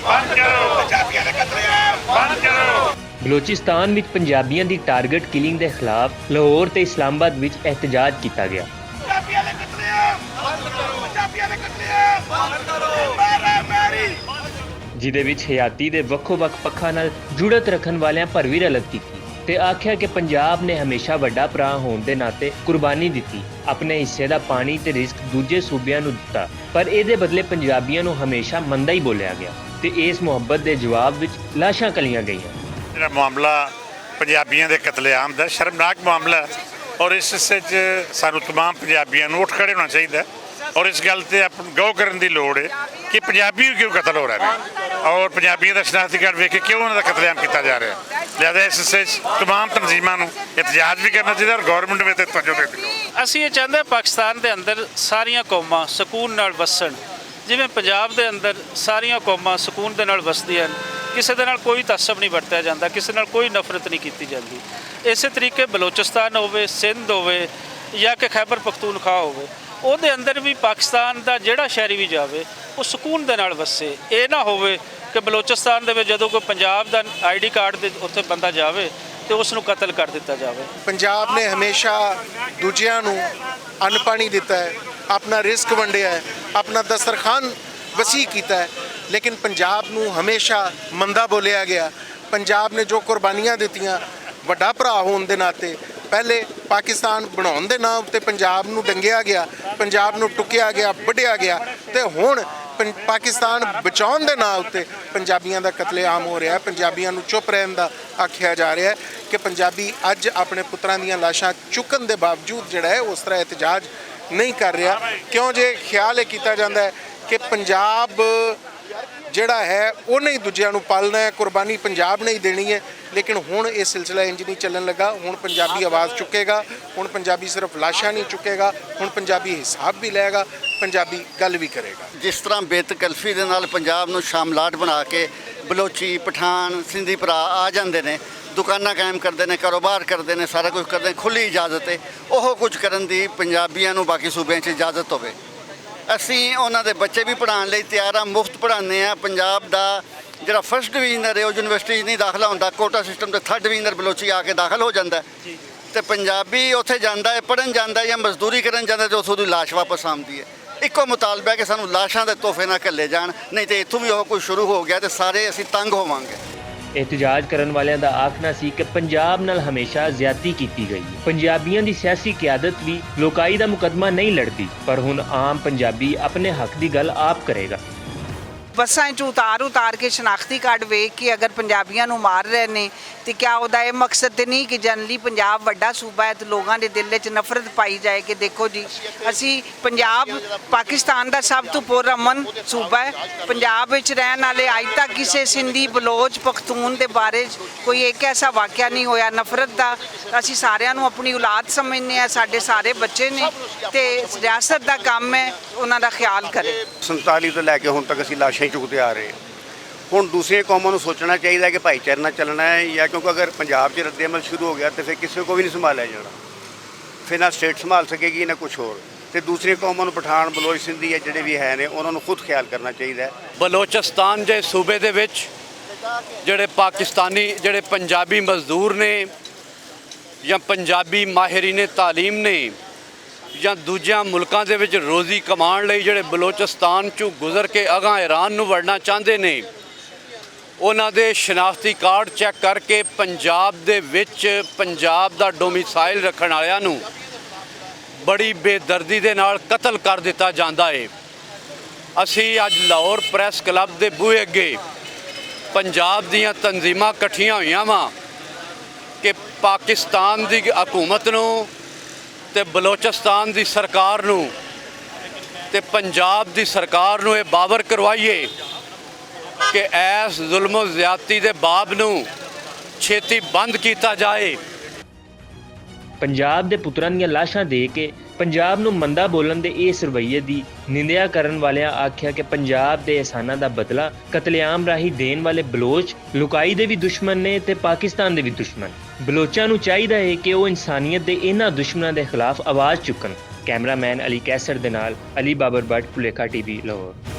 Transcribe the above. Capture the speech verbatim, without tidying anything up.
بند کرو۔ پنجابیاں دے قتل عام بند کرو۔ بلوچستان وچ پنجابیاں دی ٹارگٹ کلنگ دے خلاف لاہور تے اسلام آباد وچ احتجاج کیتا گیا۔ پنجابیاں دے قتل عام بند کرو۔ پنجابیاں دے قتل عام بند کرو۔ مارا ماری۔ جدے وچ حیاتی دے وکھو وکھ پکھاں نال جڑت رکھن والیاں پر وی رلت کیتی تے آکھیا کہ پنجاب نے ہمیشہ وڈا بھرا ہون دے ناطے قربانی دتی، اپنے حصے دا پانی تے رزق دوجے صوبیاں نوں دتا، پر ایہدے بدلے پنجابیاں نوں ہمیشہ مندا ہی بولیا گیا تے اس محبت دے جواب وچ لاشاں کلیاں گئیاں۔ جڑا معاملہ پنجابیاں دے قتل عام دا شرمناک معاملہ ہے، اور اس حصے 'چ سانوں تمام پنجابیاں نوں اٹھ کھڑے ہونا چاہیے اور اس گل تے اپ-، غور کرن دی لوڑ ہے کہ پنجابی کیوں قتل ہو رہے ہیں اور پنجابیاں دا شناختی کارڈ ویکھ کے کیوں انہاں دا قتل عام کیتا جا رہا ہے۔ لہذا اس حصے 'چ تمام تنظیماں نوں احتجاج بھی کرنا چاہیے اور گورنمنٹ بھی تے توجہ دینی چاہیے۔ اسی یہ چاہندے ہیں پاکستان دے اندر ساریاں قوماں سکون نال وسن، جویں پنجاب دے اندر ساریاں قوماں سکون دے نال وسدیاں ہن، کسے دے نال کوئی تعصب نہیں ورتیا جاندا، کسے نال کوئی نفرت نہیں کیتی جاندی۔ اسے طریقے بلوچستان ہووے، سندھ ہووے یا کہ خیبر پختونخوا ہووے، او دے اندر وی پاکستان دا جیڑا شہری وی جاوے، او سکون دے نال وسے۔ اے نہ ہووے کہ بلوچستان دے وچ جدوں کوئی پنجاب دا آئی ڈی کارڈ دے اوتھے بندہ جاوے تے اس نوں قتل کر دتا جاوے۔ پنجاب نے ہمیشہ دوجیاں نوں ان پانی دتا ہے، اپنا رزق ونڈیا ہے، اپنا دسترخوان وسیع کیتا ہے، لیکن پنجاب نوں ہمیشہ مندا بولیا گیا۔ پنجاب نے جو قربانیاں دتیاں، وڈا بھرا ہون دے ناطے پہلے پاکستان بناؤن دے ناں اُتے پنجاب نوں ڈنگیا گیا، پنجاب نوں ٹکیا گیا، بڈیا گیا، تے ہن پن-، پاکستان بچاؤن دے ناں اُتے پنجابیاں دا قتل عام ہو رہیا ہے۔ پنجابیاں نوں چپ رہن دا آکھیا جا رہیا ہے کہ پنجابی اج اپنے پتراں دیاں لاشاں چکن دے باوجود جڑا ہے اس طرح احتجاج نہیں کر رہیا۔ کیوں جے خیال یہ کیتا جاندا ہے کہ پنجاب جڑا ہے، انہیں دوجیاں نوں پالنا ہے، قربانی پنجاب نے ہی دینی ہے۔ لیکن ہن یہ سلسلہ انج نہیں چلن لگا۔ ہن پنجابی آواز چکے گا، ہن پنجابی صرف لاشاں نہیں چکے گا، ہن پنجابی حساب بھی لے گا، پنجابی گل بھی کرے گا۔ جس طرح بے تکلفی دے نال پنجاب نوں شاملاٹ بنا کے بلوچی، پٹھان، سندھی بھرا آ جاندے نے، دکاناں قائم کردے نے، کاروبار کردے نے، سارا کچھ کردے نے، کھلی اجازت ہے۔ اوہو کچھ کرن دی پنجابیاں نوں باقی صوبیاں 'چ اجازت ہووے۔ اسی انہاں دے بچے بھی پڑھان لئی تیار ہاں، مفت پڑھانے ہاں۔ پنجاب دا جڑا فرسٹ ڈویژنر ہے، او یونیورسٹی 'چ نہیں داخلہ ہوندا، کوٹا سسٹم تے تھرڈ ڈویژنر بلوچی آ کے داخل ہو جاندا ہے۔ تے پنجابی اوتھے جاندا ہے، پڑھن جاندا ہے یا مزدوری کرن جاندا ہے تے اتھوں دی لاش واپس آمدی ہے۔ اکو مطالبہ ہے کہ سانوں لاشاں دے تحفے نہ گھلے جان، نہیں تے اتھوں بھی او کچھ شروع ہو گیا تے سارے اسی تنگ ہوواں گے۔ احتجاج کرن والیاں دا آکھنا سی کہ پنجاب نال ہمیشہ زیادتی کیتی گئی ہے۔ پنجابیاں دی سیاسی قیادت وی لوکائی دا مقدمہ نہیں لڑدی، پر ہن عام پنجابی اپنے حق دی گل آپ کرے گا۔ بساں چ اتار اتار کے شناختی کارڈ ویکھ کے اگر پنجابیاں نوں مار رہے نے تے کیا اوہدا اے مقصد تے نہیں کہ جنرلی پنجاب وڈا صوبہ ہے تے لوگاں دے دل وچ نفرت پائی جائے کہ دیکھو جی، اسی پنجاب پاکستان دا سب توں پرامن صوبہ ہے۔ پنجاب وچ رہن والے اج تک کسے سندھی، بلوچ، پختون دے بارے چ کوئی ایک ایسا واقعہ نہیں ہویا نفرت دا۔ اسی ساریاں نوں اپنی اولاد سمجھنے ہیں، ساڈے سارے بچے نے تے ریاست دا کم ہے انہاں دا خیال کرے۔ سنتالی توں لے کے ہن تک اسی لاشاں ہی چکدے آ رہے ہیں۔ ہن دوسریاں قوماں نوں سوچنا چاہیدا ہے کہ بھائی چارے نال چلنا ہے یا، کیونکہ اگر پنجاب 'چ رد عمل شروع ہو گیا تے پھر کسے کو وی نہیں سنبھالیا جانا۔ پھر نہ سٹیٹ سنبھال سکے گی، نہ کچھ ہور۔ تے دوسریاں قوماں نوں پٹھان، بلوچ، سندھی یا جڑے وی ہے نے، انہاں نوں خود خیال کرنا چاہیدا ہے۔ بلوچستان جے صوبے دے وچ جڑے پاکستانی، جڑے پنجابی مزدور نے یا پنجابی ماہرین تعلیم نے یا دوجیاں ملکاں دے وچ روزی کمان لئی جڑے بلوچستان چوں گزر کے اگاں ایران نوں وڑنا چاہندے نے، انہاں دے شناختی کارڈ چیک کر کے پنجاب دے وچ پنجاب دا ڈومیسائل رکھن آلیاں نوں بڑی بے دردی دے نال قتل کر دتا جاندا ہے۔ اسی اج لاہور پریس کلب دے بوئے اگے پنجاب دیاں تنظیماں کٹھیاں ہوئیاں واں کہ پاکستان دی حکومت نوں تے بلوچستان دی سرکار نوں تے پنجاب دی سرکار نوں اے باور کروائیے کہ ایس ظلم و زیادتی دے باب نوں چھیتی بند کیتا جائے۔ پنجاب دے پتراں دیاں لاشاں دے کے پنجاب نوں مندا بولن دے اس رویے دی نندیا کرن والیاں آکھیا کہ پنجاب دے احساناں دا بدلہ قتل عام راہی دین والے بلوچ لکائی دے وی دشمن نے تے پاکستان دے وی دشمن۔ بلوچاں نوں چاہیدا ہے کہ او انسانیت دے انہاں دشمناں دے خلاف آواز چکن۔ کیمرہ مین علی قیصر دے نال علی بابر بٹ، پلیکھا ٹی وی، لاہور۔